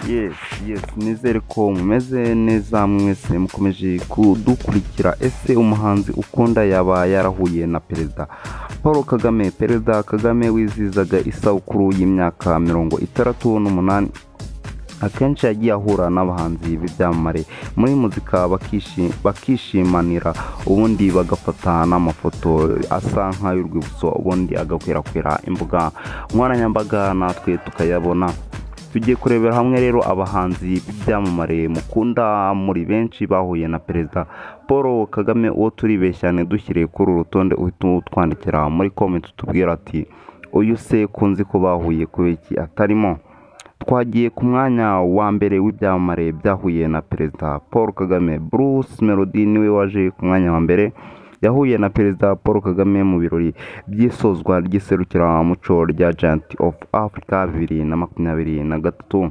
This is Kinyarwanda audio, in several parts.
Yes, nizere ko mumeze neza mwese mukomeje kudukurikira. Ese umuhanzi ukunda yaba yarahuye na Perezida Paul Kagame? Perezida Kagame wizihizaga isabukuru y'imyaka 68, akenshi yagiye ahura n'abahanzi b'ibyamamare muri muzika bakishimanira, ubundi bagafata n'amafoto asa nk'ay'urwibutso, ubundi agakwirakwira imbuga nkoranyambaga natwe tukayabona. Tugiye kurebera hamwe rero abahanzi b'ibyamamare mukunda muri benshi bahuye na Perezida Paul Kagame. Uwo turibeshyane dushyiriye kuri uru rutonde, uhita utwandikira muri comment utubwira ati uyu se kunzi ko bahuye kubera iki atarimo. Twagiye ku mwanya wa mbere w'ibyamamare byahuye na Perezida Paul Kagame. Bruce Melody niwe waje ku mwanya wa mbere, yahuye na Perezida Paul Kagame mu birori by'isozwa ry'iserukiramuco rya Giant of Africa 2023.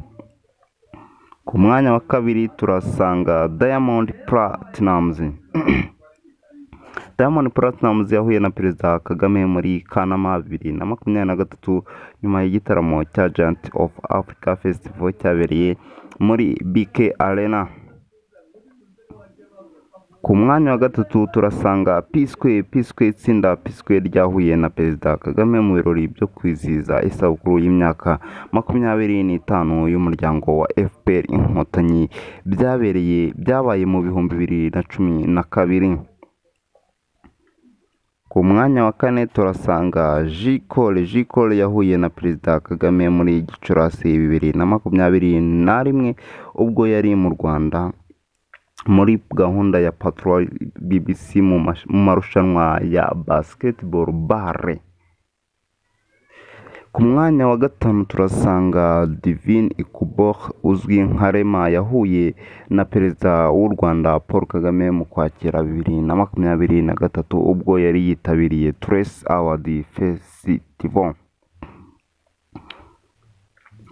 Ku mwanya wa kabiri turasanga Diamond Platnumz. Diamond Platnumz yahuye na Perezida Kagame muri Kanama 2023 nyuma y'igitaramo cya Giant of Africa Festival cyabereye muri BK Arena. Ku mwanya wa gatatu turasanga P-Square. P-Square, itsinda P-Square ryahuye na Perezida Kagame mu birori byo kwizihiza isabukuru y'imyaka 25 y'umuryango wa FPR Inkotanyi, byabaye mu 2012. Ku mwanya wa kane turasanga J. Cole. J. Cole yahuye na Perezida Kagame muri Gicurasi 2021 ubwo yari mu Rwanda muri gahunda ya Patrol BBC mu marushanwa ya Basketball Bare. Ku mwanya wa gatanu turasanga Divine Ikubor uzwi nka Rema, yahuye na Perezida w'u Rwanda Paul Kagame mu Kwakira 2023 ubwo yari yitabiriye Trace Award Festival.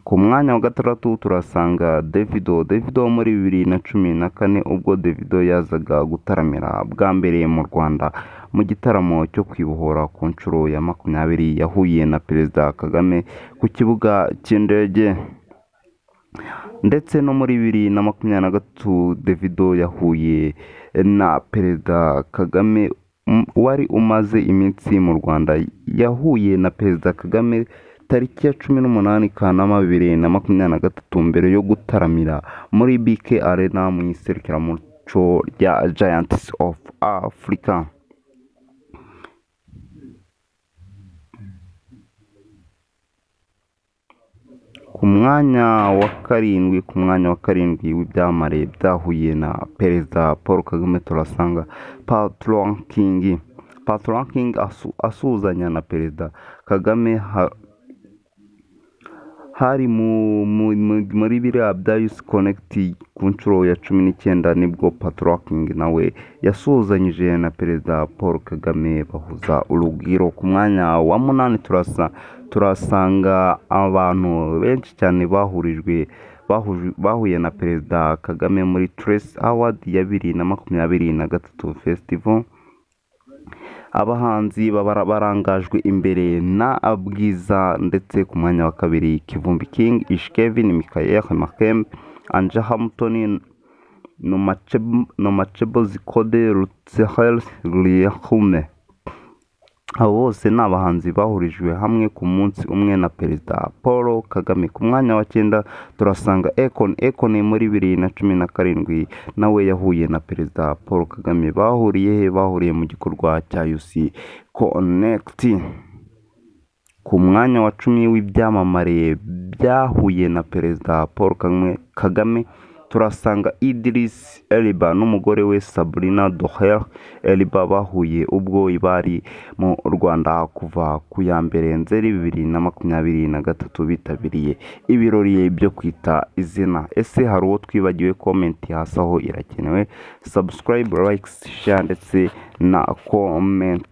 Ku mwanya wa gatandatu turasanga Davido. Davido muri 2014 ubwo Davido yazaga gutaramira bwa mbere mu Rwanda mu gitaramo cyo kwibohora ku nshuro ya 20, yahuye na Perezida Kagame ku kibuga cy'indege. Ndetse no muri 2023 Davido yahuye na Perezida Kagame wari umaze iminsi mu Rwanda. Yahuye na Perezida Kagame tariki ya 18 Kanama 2023 mbere yo gutaramira muri BK Arena mu iserukiramuco rya Giants of Africa. Ku mwanya wa karindwi, w'ibyamamare byahuye na Perezida Paul Kagame turasanga Patron King. Patron King asuhuzanya na Perezida Kagame hari muri biriya bya Youth Connect ku nshuro ya 19, nibwo Patron King nawe yasuhuzanyije na Perezida Paul Kagame bahuza urugwiro. Ku mwanya wa munani turasanga abantu benshi cyane bahuye na Perezida Kagame muri Trace Award ya 2023 Festival. Abahanzi barangajwe imbere na Bwiza, ndetse ku mwanya wa kabiri Kivumbi King, Ish Kevin, Michael Makembe, Anja Hamilton, Nomachebo Zikode, Rutsehel Lihume. Abo bose ni abahanzi bahurijwe hamwe ku munsi umwe na Perezida Paul Kagame. Ku mwanya wa cyenda turasanga Akon. Akon muri 2017 nawe yahuye na Perezida Paul Kagame. Bahuriye he? Bahuriye mu gikorwa cya Youth Connect. Ku mwanya wa 10 w'ibyamamare byahuye na Perezida Paul Kagame turasanga Idris Elba n'umugore we Sabrina Doher Elba, bahuye ubwo bari mu Rwanda kuva ku ya mbere Nzeri 2023 bitabiriye ibirori byo kwita izina. Ese hari uwo twibagiwe? Comment hasi aho irakenewe. Subscribe, like, share ndetse na comment.